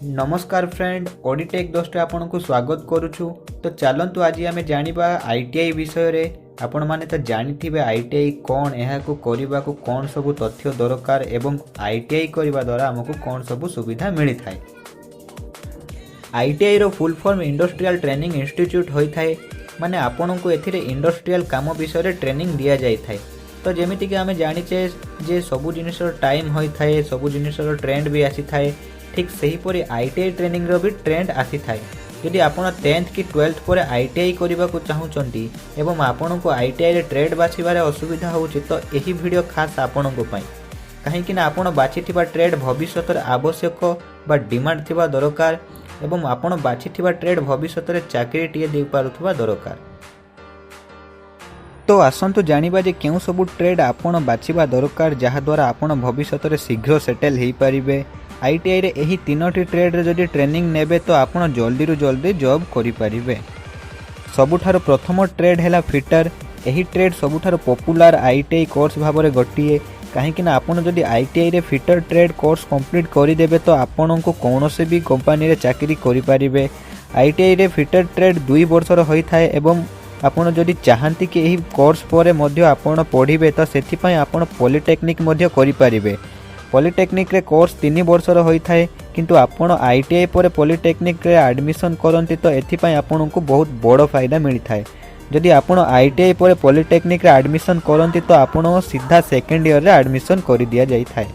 ନମସ୍କାର ଫ୍ରେଣ୍ଡ, ଅଡ଼ିଟେକ୍ ଦଶଟା ଆପଣଙ୍କୁ ସ୍ୱାଗତ କରୁଛୁ। ତ ଚାଲନ୍ତୁ, ଆଜି ଆମେ ଜାଣିବା ଆଇଟିଆଇ ବିଷୟରେ। ଆପଣମାନେ ତ ଜାଣିଥିବେ ଆଇଟିଆଇ କ'ଣ, ଏହାକୁ କରିବାକୁ କ'ଣ ସବୁ ତଥ୍ୟ ଦରକାର ଏବଂ ଆଇଟିଆଇ କରିବା ଦ୍ୱାରା ଆମକୁ କ'ଣ ସବୁ ସୁବିଧା ମିଳିଥାଏ। ଆଇଟିଆଇର full form industrial training institute ହୋଇଥାଏ। ମାନେ ଆପଣଙ୍କୁ ଏଥିରେ ଇଣ୍ଡଷ୍ଟ୍ରିଆଲ କାମ ବିଷୟରେ ଟ୍ରେନିଂ ଦିଆଯାଇଥାଏ। ତ ଯେମିତିକି ଆମେ ଜାଣିଛେ ଯେ ସବୁ ଜିନିଷର ଟାଇମ୍ ହୋଇଥାଏ, ସବୁ ଜିନିଷର ଟ୍ରେଣ୍ଡ ବି ଆସିଥାଏ, ଠିକ୍ ସେହିପରି ଆଇଟିଆଇ ଟ୍ରେନିଂର ବି ଟ୍ରେଣ୍ଡ ଆସିଥାଏ। ଯଦି ଆପଣ 10th କି 12th ପରେ ଆଇଟିଆଇ କରିବାକୁ ଚାହୁଁଛନ୍ତି ଏବଂ ଆପଣଙ୍କୁ ଆଇଟିଆଇରେ ଟ୍ରେଡ୍ ବାଛିବାରେ ଅସୁବିଧା ହେଉଛି, ତ ଏହି ଭିଡ଼ିଓ ଖାସ୍ ଆପଣଙ୍କ ପାଇଁ। କାହିଁକି ନା ଆପଣ ବାଛିଥିବା ଟ୍ରେଡ୍ ଭବିଷ୍ୟତରେ ଆବଶ୍ୟକ ବା ଡିମାଣ୍ଡ ଥିବା ଦରକାର ଏବଂ ଆପଣ ବାଛିଥିବା ଟ୍ରେଡ୍ ଭବିଷ୍ୟତରେ ଚାକିରିଟିଏ ଦେଇପାରୁଥିବା ଦରକାର। ତ ଆସନ୍ତୁ ଜାଣିବା ଯେ କେଉଁ ସବୁ ଟ୍ରେଡ୍ ଆପଣ ବାଛିବା ଦରକାର, ଯାହାଦ୍ୱାରା ଆପଣ ଭବିଷ୍ୟତରେ ଶୀଘ୍ର ସେଟେଲ୍ ହୋଇପାରିବେ। ଆଇଟିଆଇରେ ଏହି ତିନୋଟି ଟ୍ରେଡ୍ରେ ଯଦି ଟ୍ରେନିଂ ନେବେ, ତ ଆପଣ ଜଲ୍ଦିରୁ ଜଲ୍ଦି ଜବ୍ କରିପାରିବେ। ସବୁଠାରୁ ପ୍ରଥମ ଟ୍ରେଡ୍ ହେଲା ଫିଟର। ଏହି ଟ୍ରେଡ୍ ସବୁଠାରୁ ପପୁଲାର ଆଇଟିଆଇ କୋର୍ସ ଭାବରେ ଗୋଟିଏ। କାହିଁକି ନା ଆପଣ ଯଦି ଆଇଟିଆଇରେ ଫିଟର ଟ୍ରେଡ୍ କୋର୍ସ କମ୍ପ୍ଲିଟ୍ କରିଦେବେ, ତ ଆପଣଙ୍କୁ କୌଣସି ବି କମ୍ପାନୀରେ ଚାକିରି କରିପାରିବେ। ଆଇଟିଆଇରେ ଫିଟର ଟ୍ରେଡ୍ 2 ବର୍ଷର ହୋଇଥାଏ ଏବଂ ଆପଣ ଯଦି ଚାହାନ୍ତି କି ଏହି କୋର୍ସ ପରେ ମଧ୍ୟ ଆପଣ ପଢ଼ିବେ, ତ ସେଥିପାଇଁ ଆପଣ ପଲିଟେକ୍ନିକ୍ ମଧ୍ୟ କରିପାରିବେ। ପଲିଟେକ୍ନିକ୍ରେ କୋର୍ସ 3 ବର୍ଷର ହୋଇଥାଏ। କିନ୍ତୁ ଆପଣ ଆଇଟିଆଇ ପରେ ପଲିଟେକ୍ନିକ୍ରେ ଆଡ଼ମିସନ୍ କରନ୍ତି, ତ ଏଥିପାଇଁ ଆପଣଙ୍କୁ ବହୁତ ବଡ଼ ଫାଇଦା ମିଳିଥାଏ। ଯଦି ଆପଣ ଆଇଟିଆଇ ପରେ ପଲିଟେକ୍ନିକ୍ରେ ଆଡ଼ମିସନ୍ କରନ୍ତି, ତ ଆପଣ ସିଧା ସେକେଣ୍ଡ ଇୟର୍ରେ ଆଡ଼ମିସନ୍ କରିଦିଆଯାଇଥାଏ।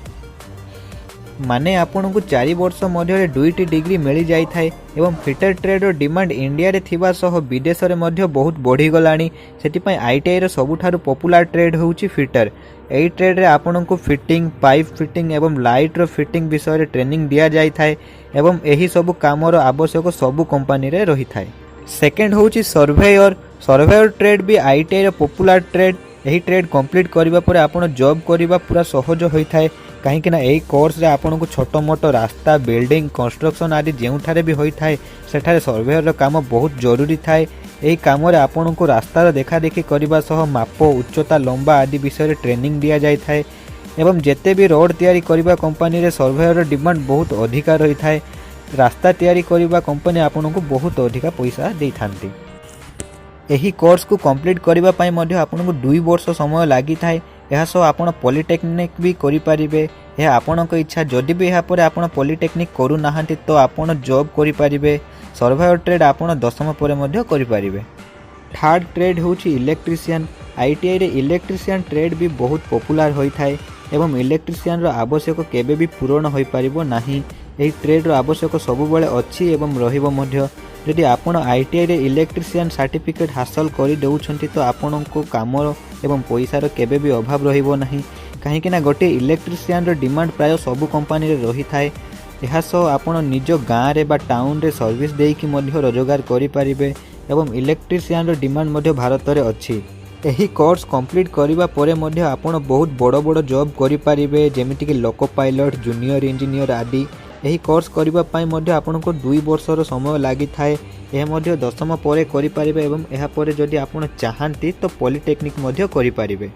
ମାନେ ଆପଣଙ୍କୁ 4 ବର୍ଷ ମଧ୍ୟରେ ଦୁଇଟି ଡିଗ୍ରୀ ମିଳିଯାଇଥାଏ। ଏବଂ ଫିଟର ଟ୍ରେଡ୍ର ଡିମାଣ୍ଡ ଇଣ୍ଡିଆରେ ଥିବା ସହ ବିଦେଶରେ ମଧ୍ୟ ବହୁତ ବଢ଼ିଗଲାଣି। ସେଥିପାଇଁ ଆଇଟିଆଇର ସବୁଠାରୁ ପପୁଲାର ଟ୍ରେଡ୍ ହେଉଛି ଫିଟର। ଏହି ଟ୍ରେଡ୍ରେ ଆପଣଙ୍କୁ ଫିଟିଂ, ପାଇପ୍ ଫିଟିଂ ଏବଂ ଲାଇଟ୍ର ଫିଟିଂ ବିଷୟରେ ଟ୍ରେନିଂ ଦିଆଯାଇଥାଏ ଏବଂ ଏହି ସବୁ କାମର ଆବଶ୍ୟକ ସବୁ କମ୍ପାନୀରେ ରହିଥାଏ। ସେକେଣ୍ଡ ହେଉଛି ସର୍ଭେୟର। ସର୍ଭେୟର ଟ୍ରେଡ୍ ବି ଆଇଟିଆଇର ପପୁଲାର ଟ୍ରେଡ୍। ଏହି ଟ୍ରେଡ୍ କମ୍ପ୍ଲିଟ୍ କରିବା ପରେ ଆପଣ ଜବ୍ କରିବା ପୁରା ସହଜ ହୋଇଥାଏ। କାହିଁକିନା ଏହି କୋର୍ସରେ ଆପଣଙ୍କୁ ଛୋଟ ମୋଟ ରାସ୍ତା, ବିଲ୍ଡିଂ କନଷ୍ଟ୍ରକ୍ସନ୍ ଆଦି ଯେଉଁଠାରେ ବି ହୋଇଥାଏ, ସେଠାରେ ସର୍ଭେୟରର କାମ ବହୁତ ଜରୁରୀ ଥାଏ। ଏହି କାମରେ ଆପଣଙ୍କୁ ରାସ୍ତାର ଦେଖାଦେଖି କରିବା ସହ ମାପ, ଉଚ୍ଚତା, ଲମ୍ବା ଆଦି ବିଷୟରେ ଟ୍ରେନିଂ ଦିଆଯାଇଥାଏ। ଏବଂ ଯେତେ ବି ରୋଡ଼ ତିଆରି କରିବା କମ୍ପାନୀରେ ସର୍ଭେୟରର ଡିମାଣ୍ଡ ବହୁତ ଅଧିକା ରହିଥାଏ। ରାସ୍ତା ତିଆରି କରିବା କମ୍ପାନୀ ଆପଣଙ୍କୁ ବହୁତ ଅଧିକା ପଇସା ଦେଇଥାନ୍ତି। ଏହି କୋର୍ସକୁ କମ୍ପ୍ଲିଟ୍ କରିବା ପାଇଁ ମଧ୍ୟ ଆପଣଙ୍କୁ 2 ବର୍ଷ ସମୟ ଲାଗିଥାଏ। ଏହା ସହ ଆପଣ ପଲିଟେକ୍ନିକ୍ ବି କରିପାରିବେ, ଏହା ଆପଣଙ୍କ ଇଚ୍ଛା। ଯଦି ବି ଏହାପରେ ଆପଣ ପଲିଟେକ୍ନିକ୍ କରୁନାହାନ୍ତି, ତ ଆପଣ ଜବ୍ କରିପାରିବେ। ସର୍ଭେୟର ଟ୍ରେଡ୍ ଆପଣ 10ମ ପରେ ମଧ୍ୟ କରିପାରିବେ। ଥାର୍ଡ଼ ଟ୍ରେଡ୍ ହେଉଛି ଇଲେକ୍ଟ୍ରିସିଆନ୍। ଆଇଟିଆଇରେ ଇଲେକ୍ଟ୍ରିସିଆନ୍ ଟ୍ରେଡ୍ ବି ବହୁତ ପପୁଲାର ହୋଇଥାଏ ଏବଂ ଇଲେକ୍ଟ୍ରିସିଆନ୍ର ଆବଶ୍ୟକ କେବେ ବି ପୂରଣ ହୋଇପାରିବ ନାହିଁ। ଏହି ଟ୍ରେଡ୍ର ଆବଶ୍ୟକ ସବୁବେଳେ ଅଛି ଏବଂ ରହିବ ମଧ୍ୟ। ଯଦି ଆପଣ ଆଇଟିଆଇରେ ଇଲେକ୍ଟ୍ରିସିଆନ୍ ସାର୍ଟିଫିକେଟ୍ ହାସଲ କରିଦେଉଛନ୍ତି, ତ ଆପଣଙ୍କୁ କାମର ଏବଂ ପଇସାର କେବେ ବି ଅଭାବ ରହିବ ନାହିଁ। କାହିଁକିନା ଗୋଟିଏ ଇଲେକ୍ଟ୍ରିସିଆନ୍ର ଡିମାଣ୍ଡ ପ୍ରାୟ ସବୁ କମ୍ପାନୀରେ ରହିଥାଏ। ଏହା ସହ ଆପଣ ନିଜ ଗାଁରେ ବା ଟାଉନରେ ସର୍ଭିସ୍ ଦେଇକି ମଧ୍ୟ ରୋଜଗାର କରିପାରିବେ ଏବଂ ଇଲେକ୍ଟ୍ରିସିଆନ୍ର ଡିମାଣ୍ଡ ମଧ୍ୟ ଭାରତରେ ଅଛି। ଏହି କୋର୍ସ କମ୍ପ୍ଲିଟ୍ କରିବା ପରେ ମଧ୍ୟ ଆପଣ ବହୁତ ବଡ଼ ବଡ଼ ଜବ୍ କରିପାରିବେ, ଯେମିତିକି ଲୋକୋ ପାଇଲଟ୍, ଜୁନିୟର ଇଞ୍ଜିନିୟର ଆଦି। ଏହି କୋର୍ସ କରିବା ପାଇଁ ମଧ୍ୟ ଆପଣଙ୍କୁ 2 ବର୍ଷର ସମୟ ଲାଗିଥାଏ। ଏହା ମଧ୍ୟ 10ମ ପରେ କରିପାରିବେ ଏବଂ ଏହାପରେ ଯଦି ଆପଣ ଚାହାନ୍ତି, ତ ପଲିଟେକ୍ନିକ୍ ମଧ୍ୟ କରିପାରିବେ।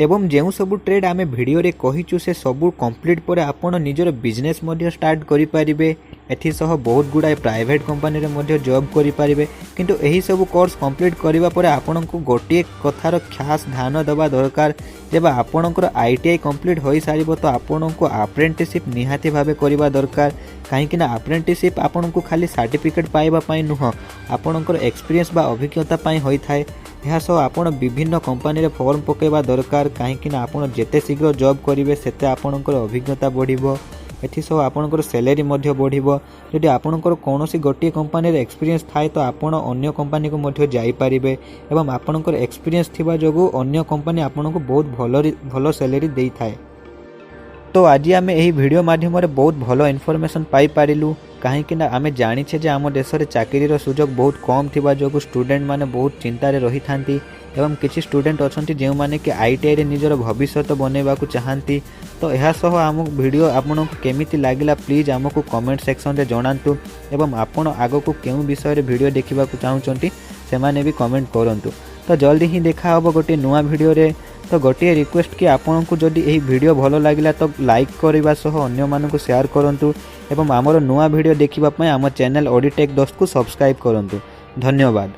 ଏବଂ ଯେଉଁ ସବୁ ଟ୍ରେଡ୍ ଆମେ ଭିଡ଼ିଓରେ କହିଛୁ, ସେ ସବୁ କମ୍ପ୍ଲିଟ୍ ପରେ ଆପଣ ନିଜର ବିଜନେସ୍ ମଧ୍ୟ ଷ୍ଟାର୍ଟ କରିପାରିବେ। ଏଥିସହ ବହୁତ ଗୁଡ଼ାଏ ପ୍ରାଇଭେଟ୍ କମ୍ପାନୀରେ ମଧ୍ୟ ଜବ୍ କରିପାରିବେ। କିନ୍ତୁ ଏହିସବୁ କୋର୍ସ କମ୍ପ୍ଲିଟ୍ କରିବା ପରେ ଆପଣଙ୍କୁ ଗୋଟିଏ କଥାର ଖାସ୍ ଧ୍ୟାନ ଦେବା ଦରକାର। ଯେବେ ଆପଣଙ୍କର ଆଇଟିଆଇ କମ୍ପ୍ଲିଟ୍ ହୋଇସାରିବ, ତ ଆପଣଙ୍କୁ ଆପ୍ରେଣ୍ଟିସିପ୍ ନିହାତି ଭାବେ କରିବା ଦରକାର। କାହିଁକିନା ଆପ୍ରେଣ୍ଟିସିପ୍ ଆପଣଙ୍କୁ ଖାଲି ସାର୍ଟିଫିକେଟ୍ ପାଇବା ପାଇଁ ନୁହଁ, ଆପଣଙ୍କର ଏକ୍ସପିରିଏନ୍ସ ବା ଅଭିଜ୍ଞତା ପାଇଁ ହୋଇଥାଏ। ଏହା ସହ ଆପଣ ବିଭିନ୍ନ କମ୍ପାନୀରେ ଫର୍ମ ପକାଇବା ଦରକାର। କାହିଁକିନା ଆପଣ ଯେତେ ଶୀଘ୍ର ଜବ୍ କରିବେ, ସେତେ ଆପଣଙ୍କର ଅଭିଜ୍ଞତା ବଢ଼ିବ। ଏଥିସହ ଆପଣଙ୍କର ସ୍ୟାଲେରୀ ମଧ୍ୟ ବଢ଼ିବ। ଯଦି ଆପଣଙ୍କର କୌଣସି ଗୋଟିଏ କମ୍ପାନୀରେ ଏକ୍ସପିରିଏନ୍ସ ଥାଏ, ତ ଆପଣ ଅନ୍ୟ କମ୍ପାନୀକୁ ମଧ୍ୟ ଯାଇପାରିବେ ଏବଂ ଆପଣଙ୍କର ଏକ୍ସପିରିଏନ୍ସ ଥିବା ଯୋଗୁଁ ଅନ୍ୟ କମ୍ପାନୀ ଆପଣଙ୍କୁ ବହୁତ ଭଲ ଭଲ ସ୍ୟାଲେରୀ ଦେଇଥାଏ। ତ ଆଜି ଆମେ ଏହି ଭିଡ଼ିଓ ମାଧ୍ୟମରେ ବହୁତ ଭଲ ଇନଫର୍ମେସନ୍ ପାଇପାରିଲୁ। କାହିଁକିନା ଆମେ ଜାଣିଛେ ଯେ ଆମ ଦେଶରେ ଚାକିରିର ସୁଯୋଗ ବହୁତ କମ୍ ଥିବା ଯୋଗୁଁ ଷ୍ଟୁଡେଣ୍ଟମାନେ ବହୁତ ଚିନ୍ତାରେ ରହିଥାନ୍ତି ଏବଂ କିଛି ଷ୍ଟୁଡେଣ୍ଟ ଅଛନ୍ତି, ଯେଉଁମାନେ କି ଆଇଟିଆଇରେ ନିଜର ଭବିଷ୍ୟତ ବନେଇବାକୁ ଚାହାନ୍ତି। ତ ଏହା ସହ ଆମ ଭିଡ଼ିଓ ଆପଣଙ୍କୁ କେମିତି ଲାଗିଲା, ପ୍ଲିଜ୍ ଆମକୁ କମେଣ୍ଟ ସେକ୍ସନରେ ଜଣାନ୍ତୁ ଏବଂ ଆପଣ ଆଗକୁ କେଉଁ ବିଷୟରେ ଭିଡ଼ିଓ ଦେଖିବାକୁ ଚାହୁଁଛନ୍ତି, ସେମାନେ ବି କମେଣ୍ଟ କରନ୍ତୁ। ତ ଜଲ୍ଦି ହିଁ ଦେଖା ହେବ ଗୋଟିଏ ନୂଆ ଭିଡ଼ିଓରେ। ତ ଗୋଟିଏ ରିକ୍ୱେଷ୍ଟ କି ଆପଣଙ୍କୁ ଯଦି ଏହି ଭିଡ଼ିଓ ଭଲ ଲାଗିଲା, ତ ଲାଇକ୍ କରିବା ସହ ଅନ୍ୟମାନଙ୍କୁ ସେୟାର କରନ୍ତୁ ଏବଂ ଆମର ନୂଆ ଭିଡ଼ିଓ ଦେଖିବା ପାଇଁ ଆମ ଚ୍ୟାନେଲ୍ ଅଡ଼ିଟେକ୍ ଦୋସ୍ତକୁ ସବସ୍କ୍ରାଇବ୍ କରନ୍ତୁ। ଧନ୍ୟବାଦ।